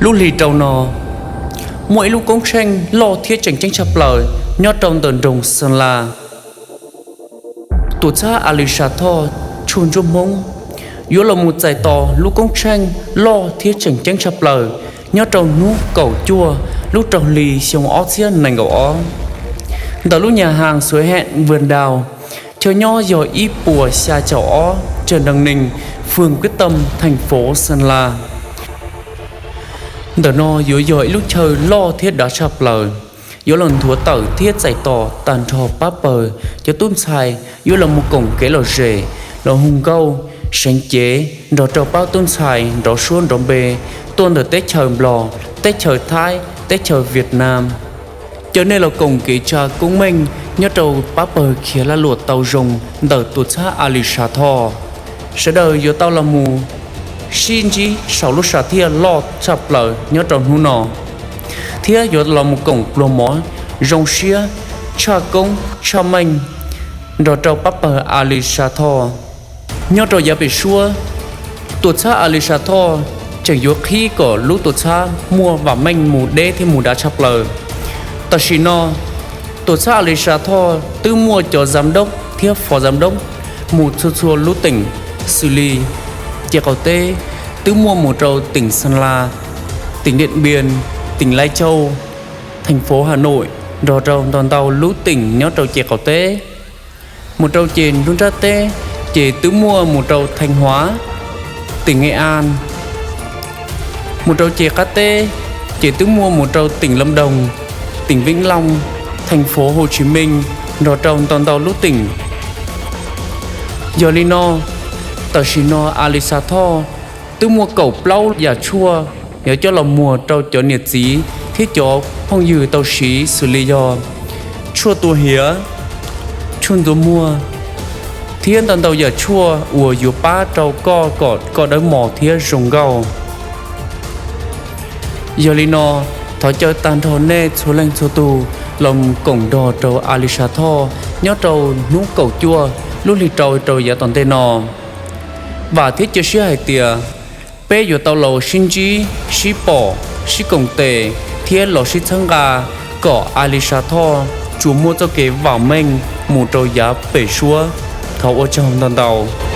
Lub hlis rau no, muaj ib lub koob tsheej loj thiab tseem ceeb tshaj plaws nyob rau ntawm nroog Xeeb Las. Tuam txhab Alis Xas Thoj tshuaj ntsuab Hmoob yuav los mus txais tos lub koob tsheej loj thiab tseem ceeb tshaj plaws nyob rau hnub kaum cuaj lub rau hli xyoo ob txhiab nees nkaum ob, ntawm lub nyas has Xuav Hem Vwm Daus, chaw nyob yog ib puas xya caum ob Trần Đăng Ninh, phường Quyết Tâm, thành phố Sơn La. Ntawm no yuav yog ib lub chaw loj thiab dav tshaj plaws, yuav los nthuav tawm thiab txais tos tag nrho pab pawg cov tub ntxhais yuav los mus koom kev lom zem, los hu nkauj, seev cev nrog rau pab tub ntxhais nrov suab nrov npe tuaj ntawm teb chaws Nplog, teb chaws Thaib, teb chaws Việt Nam. Caw nej los koom kev tsa koob meej nyob rau pab pawg khiav lag luam tau zoo ntawm tuam txhab Alis Xas Thoj. Sawv daws yuav tau los mus sib ntsib saum lub sam thiaj loj tshaj plaws nyob rau hnub no, thiab yuav los mus koom pluag mov zoo siab, tshaj koob tshaj meej nrog rau pab pawg Alis Xas Thoj. Nyob rau yav pem suab, tuam txhab Alis Xas Thoj tseem yuav qhib kom lub tuam txhab muaj vam meej mus deb thiab mus dav tshaj plaws. Tam sim no, tuam txhab Alis Xas Thoj twb muaj cov giám đốc thiab phó giám đốc mus txhua txhua lub teem, xws li ces qaum teb twb muaj mus rau teem Xeeb Las, teem Diam Npias, teem Lais Tsauj, theem fauv Has Noim, nrog rau ntau ntau lub teem nyob rau ces qaum teb. Mus rau ces nruab nrab teb ces twb muaj mus rau Theej Huav, teem Nqe As. Mus rau ces qab teb ces twb muaj mus rau teem Lam Doog, teem Veeb Looj, theem fauv Hauv Tsis Meej, nrog rau ntau ntau lub teem. Yog li no, tam sim no Alis Xas Thoj twb muaj kaum plaub yam tshuaj yuav coj los muag rau cov niam txiv thiab cov phooj ywg tau siv, xws li yog tshuaj tua hiav, tshuaj ntxuav muag, thiab ntau ntau yam tshuaj uas yuav pab rau koj kom koj dawb mos thiab zoo nkauj. Yog li no, thov caw tag nrho nej txhua leej txhua tus los koom nrog rau Alis Xas Thoj nyob rau hnub kaum cuaj lub hli rau rau yav tom ntej no. Vam thiab cia siab hais tias peb yuav tau los sib ntsib, sib pom, sib koom tes thiab los sib txhawb nqa kom Alis Xas Thoj tsuas muaj txoj kev vam meej mus rau yav pem suab. Thov ua tsaug ntau ntau.